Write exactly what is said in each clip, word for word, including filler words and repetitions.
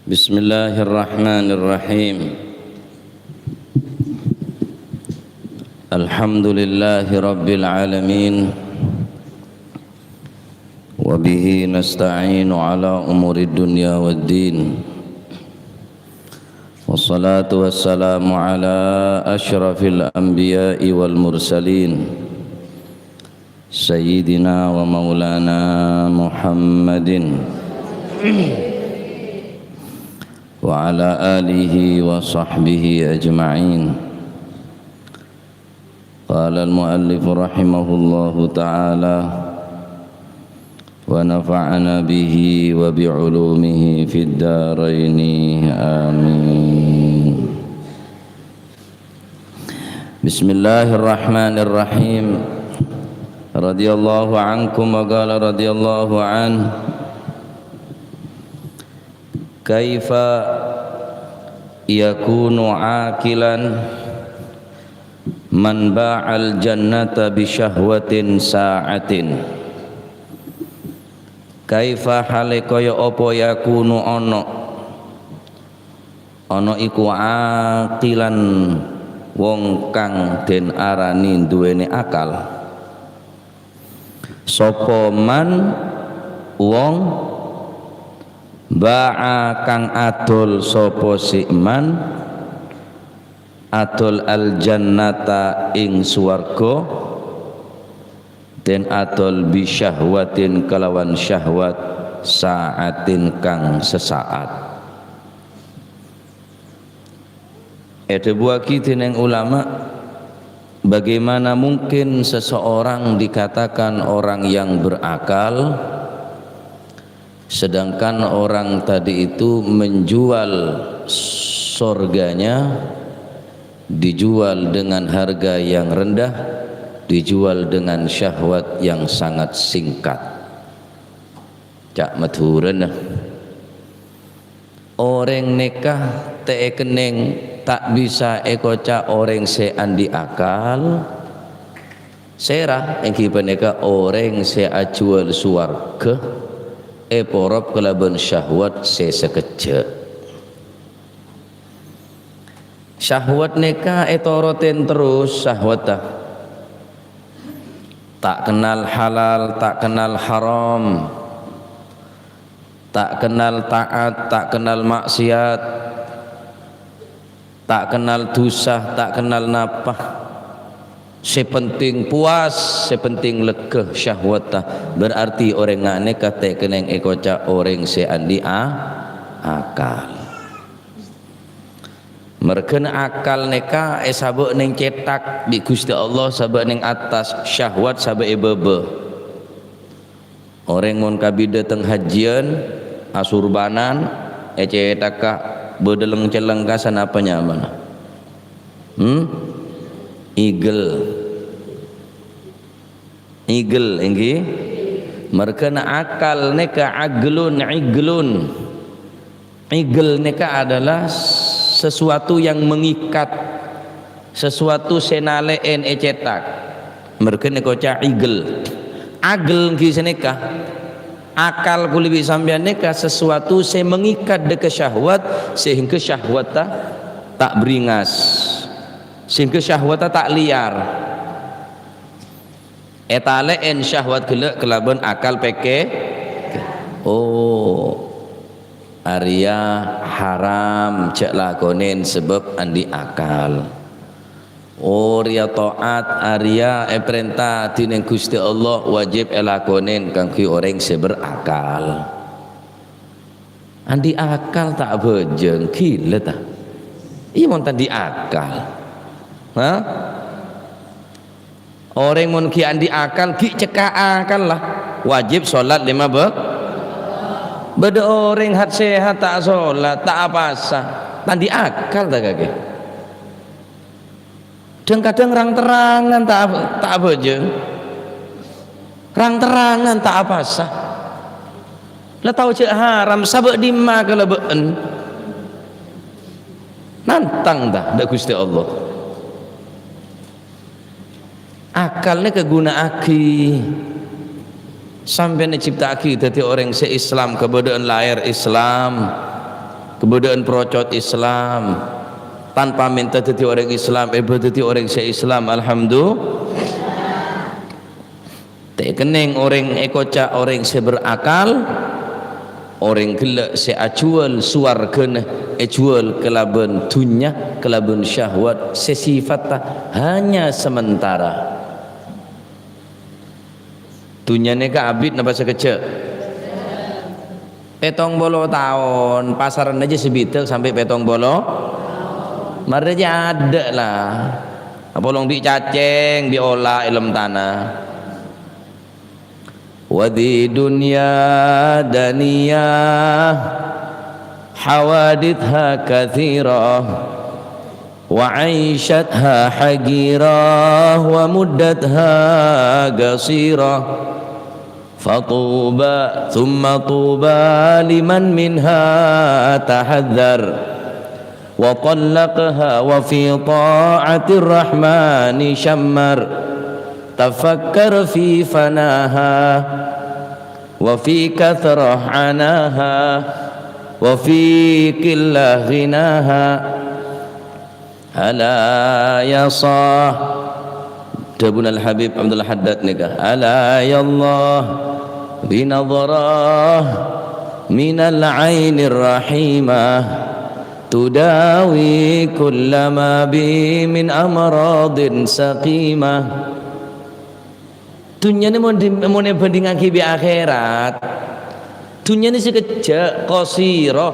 Bismillahirrahmanirrahim. Alhamdulillahirabbil alamin. Wa bihi nasta'inu ala umurid dunya waddin. Wassalatu wassalamu ala asyrafil anbiya'i wal mursalin. Sayyidina wa maulana Muhammadin wa ala alihi wa sahbihi ajma'in. Qala al-muallif rahimahullahu ta'ala wa nafa'ana bihi wa bi ulumihi fid daraini. Amin. Bismillahirrahmanirrahim. Radhiyallahu ankum wa qala radhiyallahu an. Kaifa yakunu aqilan man ba'al jannata bi syahwatin sa'atin? Kaifa hale kaya apa yakunu ana Ana iku aqilan wong kang den arani duwene akal. Sapa man wong ba'a kang adol sapa si man adol al-jannata ing swarga, den adol bi syahwatin kalawan syahwat sa'atin kang sesaat. Edhabuwagi dening ulama, bagaimana mungkin seseorang dikatakan orang yang berakal, sedangkan orang tadi itu menjual sorganya, dijual dengan harga yang rendah, dijual dengan syahwat yang sangat singkat. Ca' Madhurâna. Orèng nèka ta' èkennèng, ta' bisa èkoca' orèng sè andi' akal. Sèra èngghi panèka orèng sè ajhuwâl sowarghâ èporop kalabân syahwat sè sakejjhâ'. Syahwat nèka ètorotè terros syahwatta. Ta' kennal halal, ta' kennal haram. Ta' kennal ta'at, ta' kennal ma'siyat, ta' kennal dhusa, ta' kennal napa. Sè penting puas, sè penting lega syahwatta. Berarti orèng nganèka ta' kennèng èkoca' orèng sè andi' a-, akal. Merghâna akal nèka èsabâ' neng cèthak bi' Ghustè Allah, sabâ' neng attas, syahwat sabâ' è bâbâ. Orèng mon kabbhi dâteng hajjiyân, asurbanan, ècèthakka bâdâ leng-celleng ka sanapa nyamana? Hmm? Igel. Igel, èngghi? Merghâna akal nèka aglun, iglun. Igel nèka adalah sesuatu yang mengikat, sesuatu sè nalè'èn ècèthak. Merghâna èkoca' igel. Agel èngghi sanèka. Akal kulâ bi' sampèyan nèka sesuatu sè mengikat dâ' ka syahwat, sehingga syahwatta ta' bringas. Sehingga syahwatta ta' lèyar. Ètalè'èn syahwat ghellâ' kalabân akal pèkkè-, oh, arèya haram, jhâ' lakonèn sabâb andi' akal. Oh, rèya ta'at, arèya èparènta dhinèng Ghustè Allah, wajib èlakonèn kaangghuy orèng sè berakal. Andi' akal ta' abhâjâng, ghilâ ta? Iyâ, mon ta' andi' akal. Hah? Orèng mon ghi' andi' akal, ghi' cekka' akal la. Wajib sholat lèma bâk-, bâdâ orèng hat-sehat ta' sholat, ta' apasa. Ta' andi' akal ta kakè? Dhâng-kadhâng rang-terrangan ta', ta' abhâjâng. Rang-terrangan ta' apasa. La tao jhâ' haram, sabâ' dimma kalabân. Nantang ta dâ' Ghustè Allah? Akal nèka ghuna'aghi. Sampèyan ècipta'aghi dhâddhi orèng sè Islam, kabâdâ'ân lahèr Islam. Bâdâ'ân procot Islam. Tanpa mènta dhâddhi orèng Islam, èbâdâddhi orèng sè Islam, alhamdulillah. Tè' kennèng orèng èkoca' orèng sè berakal, orèng ghellâ' sè ajhuwâl sowarghâna èjhuwâl kalabân dhunnya, kalabân syahwat sè sifatta hanya sementara. Dhunnya nèka abit napa sakejjhâ'? Pètong polo taon, pasarra jâ sè bidhâk sampè' pètong polo. Marè jâ adâ' la. Apolong bi' cacèng, bi' ola è lem tana. Wa dhi dunya daniyah, hawaditha katsirah, wa aishatha haqirah, wa muddatha qasirah. Fatuba, thumma tuba liman minha tahadzar. Wa tallaqaha wa fi ta'atir rahmani syammar. Tafakkar fi fanaha, wa fi kathrah anaha, wa fi qillah ghinaha. Ala ya sah-, dhâbuna Al-Habib Abdul Haddad nèka, "Ala ya Allah, bi nadharah minal ainir rahimah, tudawi kullama bi min amradin saqimah." Dhunnyana mon di-, mon èbhândhingngaghi bi' akhèrat, dhunnyana sakejjhâ', qasira,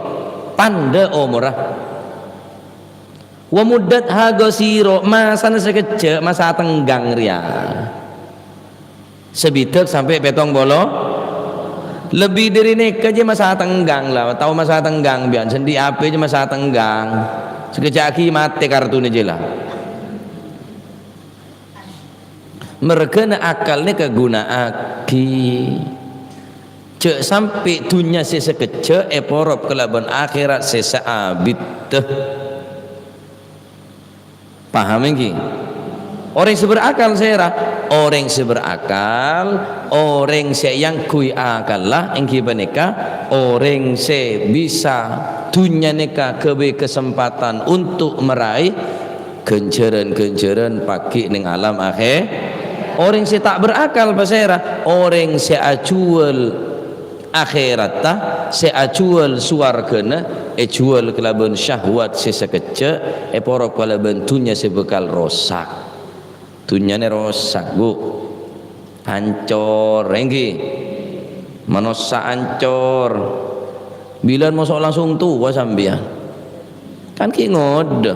pandâ omorra. Wa muddatha qasira, masana sakejjhâ', masa tenggang rèya. Sè bidhâk sampè' pètong polo. Lebbi dhâri nèka jâ masa tenggang la, tao masa tenggang biyân, sè andi' H P jâ masa tenggang. Sakejjhâ' aghi matè kartona jâ la. Merghâna akal nèka ghuna'aghi. Jhâ' sampè' dhunnya sè sakejjhâ' èporop kalabân akhèrat sè saabiddhâ. Paham ènggi? Orèng sè berakal sèra? Orèng sè berakal, orèng sè èangghuy akalla ènggi panèka orèng sè bisa dhunnya nèka ghâbây kasempadhân untuk meraih ghânjhârân-ghânjhârân pagghi' neng alam akhè-, orèng sè ta' berakal pasèra? Orèng sè ajhuwâl akhèratta, sè ajhuwâl sowarghâna, èjhuwâl kalabân syahwat sè sakejjhâ', èporop kalabân dhunnya sè bhâkal rosak. Dhunnyana rosak, Bu. Ancor, ènggi. Manossa ancor. Bilân moso' langsung towa sampèyan? Kan ghi' ngodâ.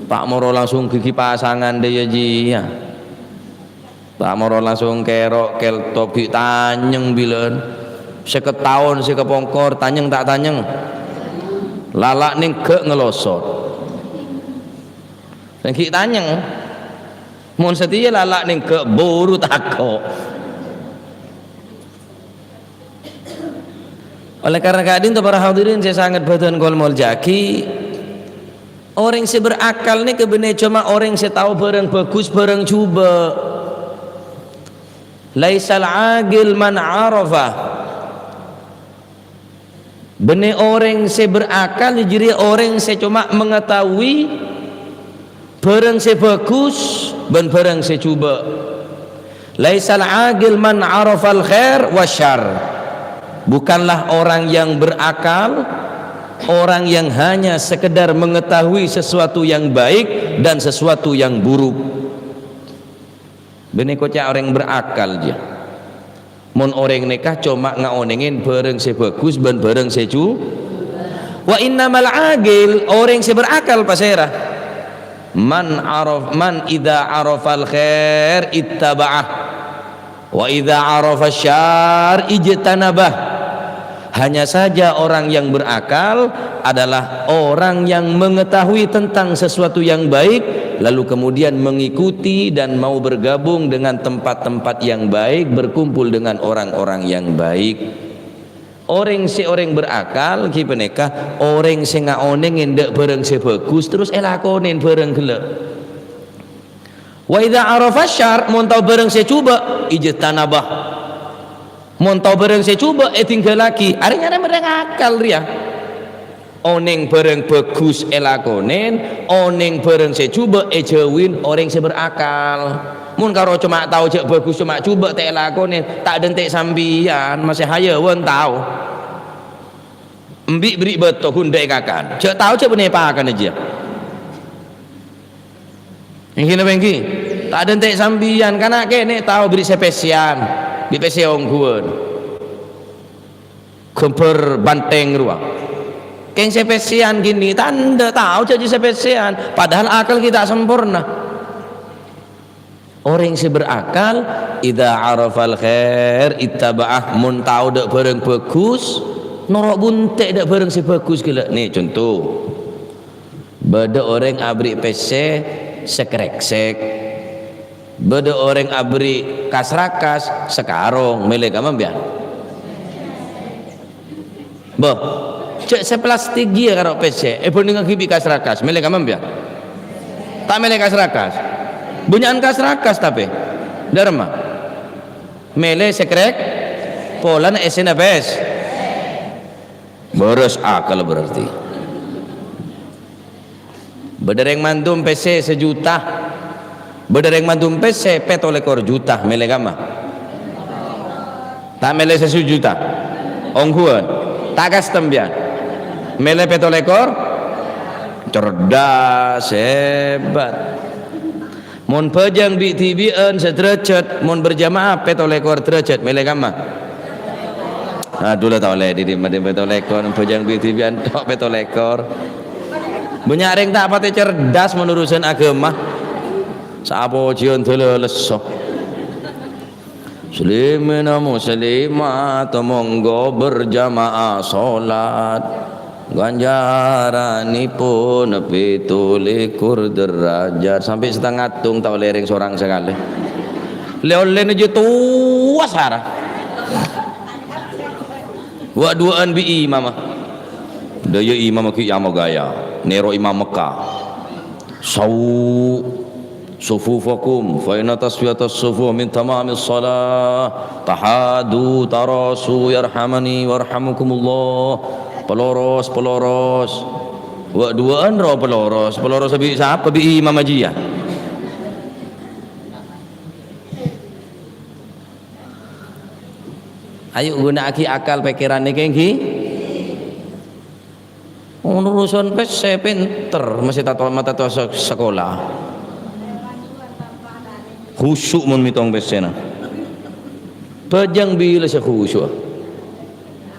Pa' moro langsung ghighi pasangan dâjâ jiyâ. Pa' moro langsung kèro', kèlto, ghi' tanyèng bilân. Sèket taon sè kapongkor, tanyèng ta' tanyèng? Lala' nèngghâ' ngalosot. Sè ghi' tanyèng. Mon satèya lala' nèngghâ' buru tako'. Oleh karena ka'dinto para hadirin sè sanget bhâdhân kaulâ molja'aghi, orèng sè berakal nèka bânnè coma orèng sè tao bhârâng bhâghus, bhârâng jhubâ'. Laisal aqil man arafa. Bânnè orèng sè berakal jârèya orèng sè coma mengetahui bhârâng sè bhâghus bân bhârâng sè jhubâ'. Laisal aqil man arafal khair wasyarr. Bukanlah orang yang berakal orang yang hanya sekedar mengetahui sesuatu yang baik dan sesuatu yang buruk. Bânnè koca' orèng berakal, jâ. Mon orèng nèka coma ngaonèngè bhârâng sè bhâghus bân bhârâng sè jhu-, wa innamal aqil, orèng sè berakal pasèra? Man araf-, man idza arafal khair ittaba'ah, wa idza arafasyarr ijtanabah. Hanya saja orang yang berakal adalah orang yang mengetahui tentang sesuatu yang baik, lalu kemudian mengikuti dan mau bergabung dengan tempat-tempat yang baik, berkumpul dengan orang-orang yang baik. Orèng sè orèng berakal ghi panèka orèng sè ngaonèngè dâ' bhârâng sè bhâghus terros èlakonè bhârâng ghellâ'. Wa idza arafa syarr, mon tao bhârâng sè jhubâ', ijtanabah. Mon tao bhârâng sè jhubâ' èdingghâllaghi, arè nyarè mèrèng akal rèya. Onèng bhârâng bhâghus èlakonè, onèng bhârâng sè jhubâ' èjhâuwin orèng sè berakal. Mon karo coma tao jhâ' bhâghus coma jhubâ' ta' èlakonè, ta' dântè' sampèyan, masè hayâwan tao. Embi' bherri' bâto ghun dâ' èkakan. Jhâ' tao jhâ' bânnè èpakana jiyâ. Èngghi napa èngghi? Ta' dântè' sampèyan, kana' kènè' tao bherri' sè pèssèyan, bi' pèssè ongghuwân. Ghâmbhâr bhântèng rowa. Kèng sè pèssèyan kènè' tandhâ tao jhâ' jiyâ sè pèssèyan, padahal akal ghi' ta' samporna. Orèng sè berakal, "Idza arafal khair ittaba'ah," mon tao dâ' bhârâng bhâghus, noro' bhuntè' dâ' bhârâng sè bhâghus ghellâ'. Nè, conto. Bâdâ orèng aberri' pèssè sakreksek. Bâdâ orèng aberri' kas-rakas sakarong, mèlè kamma sampèyan? Bâh, jhâ' sè plastik jiyâ karo pèssè, èbhândhingngaghi bi' kas-rakas, mèlè kamma sampèyan? Ta' mèlè kas-rakas? Bânnya'an kas-rakas tapè. Dâremma? Mèlè sakrek, polana èssèna pès-, bârâs akal berarti. Bâdâ rèng mandum pèssè sajuta. Bâdâ rèng mandum pèssè pètto lèkor juta, mèlè kamma? Ta' mèlè sè sajuta? Ongghuwân. Ta' kastem, sampèyan. Mèlè pètto lèkor? Cerdas, hebat. Mon bhâjâng bi'-dhibi'ân saderajat, mon berjamaah pètto lèkor derajat, mèlè kamma? Adu la ta' ollè dhi-, dhi-, dhi-, pètto lèkor, bhâjâng bi'-dhibi'ân tok pètto lèkor. Bânnya' rèng ta' patè cerdas mon urusan aghâma. Sapo jiyân dâlâ lesso. Muslimina muslimat, monggo berjamaah sholat. Ganjaranipun pètto lèkor derajat. Sampè' setengah tong ta' ollè rèng sorang sakalè. Lè-ollèna jiyâ towa sara. Wa' duwâ'ân bi' imamma. Dâ' iyâ imamma ghi' iyâ magaya. Nèro imam Mekkah. Sau sufufakum, fa inna taswiyatas sufuf min tamamis shalah. Tahadu tarasu yarhamani warhamukumullah. Paloros, paloros. Wa' duwâ'ân ro paloros. Paloros bi' sapa? Bi' imamma jiyâ. Ayo ghuna'aghi akal pèkkèran nèka, èngghi. Mon urusan pèssè pènter, masè ta' to-, ma' ta' towa sa-, sakola. Khusyuk mon mètong pèssèna. Bhâjâng bilâ sè khusyuk.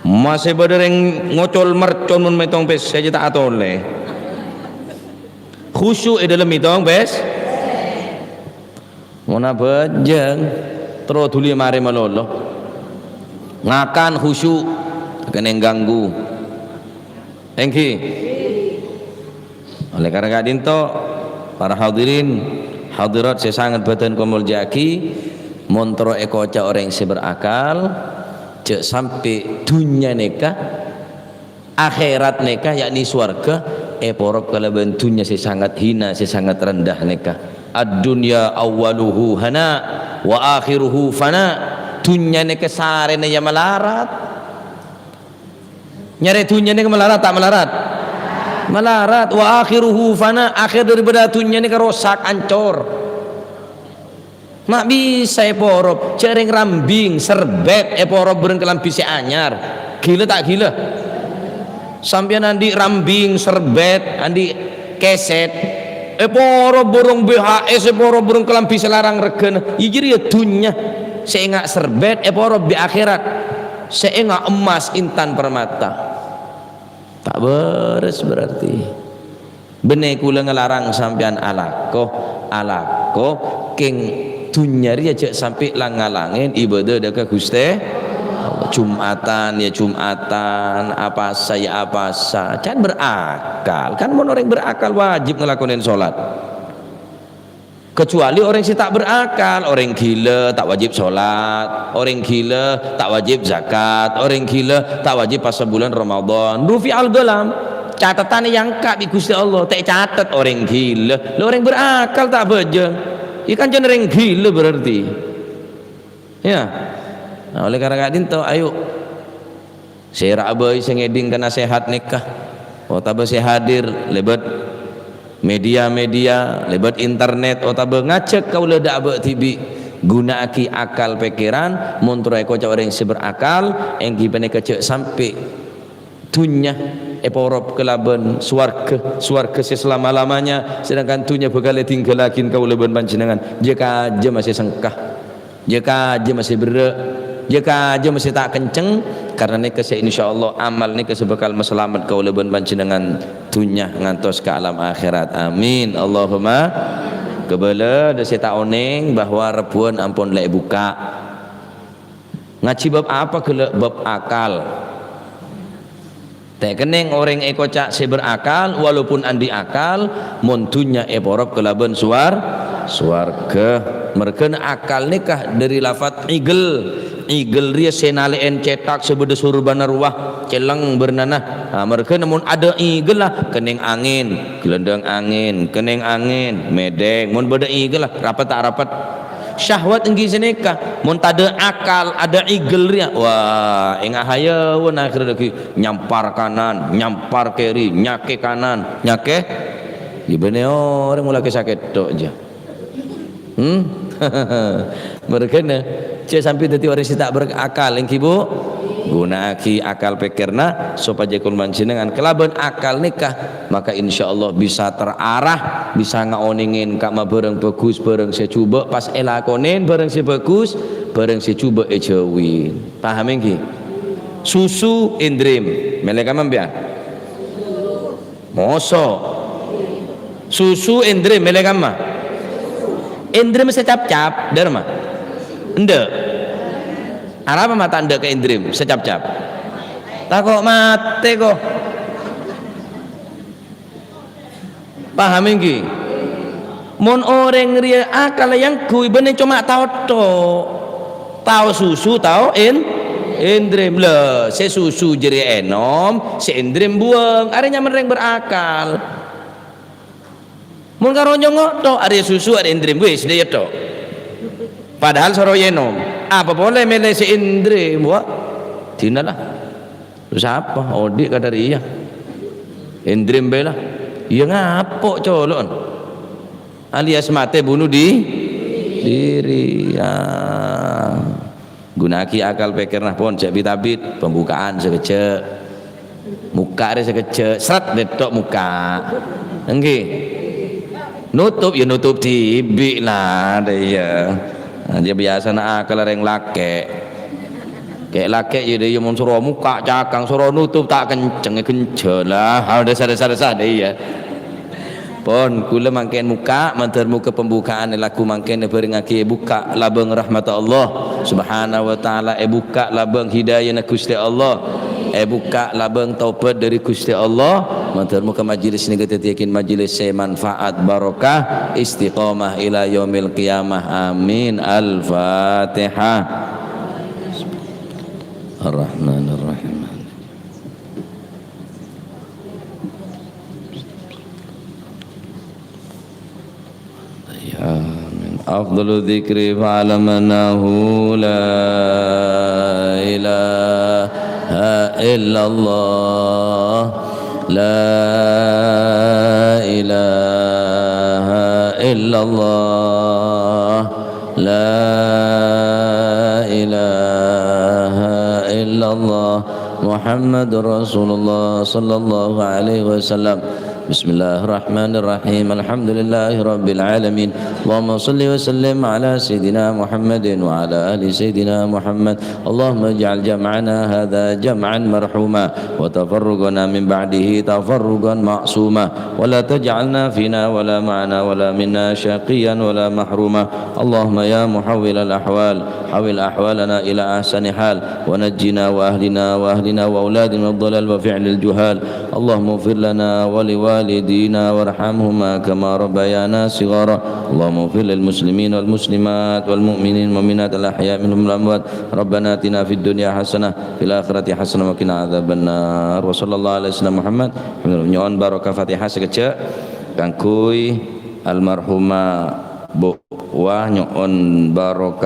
Masè bâdâ rèng ngocol mercon mon mètong pèssè jiyâ ta' atolè. Khusyuk è dâlem mètong pès-, Mon abhâjâng, terro dhuli marè malolo. Ngakan khusyuk, ta' kènè' ganggu. Èngghi. Oleh karena ka'dinto, para hadirin, hadirat sè sanget bhâdhân kaulâ molja'aghi, mon terro èkoca' orèng sè berakal, jhâ' sampè' dhunnya nèka Akhèrat nèka, yakni sowarghâ, èporop kalabân dhunnya sè sanget hina, sè sanget rendah nèka. "Ad-dunya awwaluhu hana, wa akhiruhu fana." Dhunnya nèka sarèna ya malarat. Nyarè dhunnya nèka malarat, ta' malarat? Malarat. "Wa akhiruhu fana," akhèr daripada dhunnya nèka rosak, ancor. Ma' bisa èporop, jhâ' rèng rambing, serbèt, èporop bhâreng kalambhi sè anyar. Ghilâ ta' ghilâ? Sampèyan andi' rambing, serbèt, andi' kèsèt, èporop bhâreng B H S, èporop bhâreng kalambhi sè larang règhâna. Iyâ jârèya dhunnya. Sè enga' serbèt èporop bi' akhèrat. Sè enga' emmas intan permata. Ta' bârâs berarti. Bânnè kaulâ ngalarang sampèyan alako, alako, kèng dhunnya rèya jhâ' sampè' lang-ngalangè ibâdâ dâ' ka Ghustè Allah. Jum'atan ya Jum'atan, apasa ya apasa. Can berakal, kan mon orèng berakal wajib ngalakonè sholat. Kecuali orèng sè ta' berakal, orèng ghilâ ta' wajib sholat, orèng ghilâ ta' wajib zakat, orèng ghilâ ta' wajib pasa bulân Ramadan. Rufi'al qalam, catetan èangka' bi' Ghustè Allah, ta' ècatet orèng ghilâ. Lha orèng berakal ta' abhâjâng. Iyâ kan can orèng ghilâ berarti. Ya. Nah, oleh karena ka'dinto, ayo. Sèra'a bhâi sè ngèdhing ka nasèhat nèka. otabâ sè hadir lèbât media-media, lèbât internet, otabâ ngajhâk kaulâ dâ' abâ' dhibi', ghuna'aghi akal pèkkèran, mon terro èkoca' orèng sè berakal, èngghi panèka jhâ' sampè' dhunnya èporop kalabân sowarghâ, sowarghâ sè salama-lamanya, sedangkan dhunnya bhâkal èdhinggallaghi kaulâ bân panjhennengngan, jhâ' kajâ masè sengka. Jhâ' kajâ masè berrâ', jhâ' kajâ masè ta' kenceng, karna nèka sè insyaallah amal nèka sè bhâkal masalamet kaulâ bân panjhennengngan dhunnya ngantos ka alam akhèrat. Amin. Allahumma. Kabâlâ dâ' sè ta' onèng bahwa Rebbhuwân ampon la èbukka'. Ngajhi bab apa ghellâ'? Bab akal. Tè' kennèng orèng èkoca' sè berakal, walaupun andi' akal, mon dhunnya èporop kalabân sowar-, sowarghâ. Marghâna akal nèka dhâri lafat igel. Igel rèya sè nalè'èn cèthak sè bâdâ sorbhâna rowa, celleng bârnana. Ah, marghâna mon adâ' igel la, kennèng angèn, ghelândhâng angèn, kennèng angèn, mèdheng. Mon bâdâ igel la, rapet ta' rapet? Syahwat èngghi sanèka, mon tadâ' akal, adâ' igel rèya, wah, ènga' hayawan akhèrra lagi nyampar kanan, nyampar kèri, nyakè kanan, nyakè. Iyâ bânnè orèng mola kè sakèt tok jâ. Hmm? Marghâna, jhâ' sampè' dhâddhi orèng sè ta' berakal, èngghi, Bu? Ghuna'aghi akal pèkkèrra sopajâ kaulâ panjhennengngan kalabân akal nèka maka insyaallah bisa terarah, bisa ngaonèngè ka'emma bhârâng bhâghus, bhârâng sè jhubâ' pas èlakonè, bhârâng sè bhâghus, bhârâng sè jhubâ' èjhâuwi. Paham èngghi? Susu endrem, mèlè kamma sampèyan? Moso. Susu endrem, mèlè kamma? Endrem sè cap-cap, dhârma? Endâ'. Arapa ma' ta' endâ' ka endrem sè cap-cap? Tako' matè, ko. Paham èngghi? Mon orèng rèya akal èyangghuy bânnè coma tao tok. Tao susu, tao en-, endrem. Lha, sè susu jârèya ènom, sè endrem buwâng. Arèya nyamana rèng berakal. Mon karo nyongngo' tok, arèya susu, arèya endrem, wis, dhâ' iyâ tok. Padahal soro ènom. Apa polè mèlè sè endrem, wa? Dina la. Terros apa? Odi' kadhâr iyâ. Endrem bhâi la. Iyâ ngapo' colo'en. Alias matè bunuh di-, diri. Ya. Ghuna'aghi akal pèkkèrra pon, jhâ' bit-abit. Pembukaan sakejjhâ'. Mokka' rè sakejjhâ'. Sret, dâ' tok mokka'. Èngghi. Notop, ya notop dhibi' la, dhâ' iyâ. Nah, jâ' biyasana akal rèng lakè'. Kè' lakè' jâ dhâ' iyâ mon soro mokka' cakang, soro notop ta' kenceng, è ghânjhâl la. Ha, dhâ-, sa-, sa-, sa-, dhâ' iyâ. Pon, kaulâ mangkèn mokka', mandhâr moghâ pembukaan lagu mangkèn èbhârengngaghi èbukka' labâng rahmatta Allah Subhanahu wa Ta'ala, èbukka' labâng hidayana Ghustè Allah, èbukka' labâng tobhât dhâri Ghustè Allah. Mandhâr moghâ majelis nèka dhâddhiyâghin majelis sè manfaat, barokah, istiqomah ila yaumil qiyamah. Amin. Al-Fatihah. Ar-Rahmanir Rahim. Ya, amin. Afdalu dzikri fa'lam annahu la ilaha illallah. La ilaha illallah. La ilaha illallah. Muhammadur Rasulullah sallallahu alaihi wasallam. Bismillahirrahmanirrahim. Alhamdulillahi rabbil alamin. Allahumma salli wa sallim ala sayyidina Muhammadin wa ala ali sayyidina Muhammad. Allahumma ij'al jam'ana hadha jam'an marhuma wa tafarruqana min ba'dihi tafarruqan ma'suma. ولا تجعلنا فينا ولا معنا ولا منا شقيا ولا محروما. اللهم يا محول الأحوال، حول أحوالنا إلى أحسن حال، ونجنا وأهلنا وأهلنا وأولادنا من الضلال وفعل الجهال. اللهم اغفر لنا ولوالدينا وارحمهما كما ربيانا صغارا. اللهم اغفر للمسلمين والمسلمات والمؤمنين والمؤمنات الأحياء منهم والأموات. ربنا آتنا في الدنيا حسنة وفي الآخرة حسنة وقنا عذاب النار. وصلى الله على سيدنا محمد. Nyo'on barokah Fatihah sakejjhâ' kaangghuy almarhumah Bu Wah, nyo'on barokah.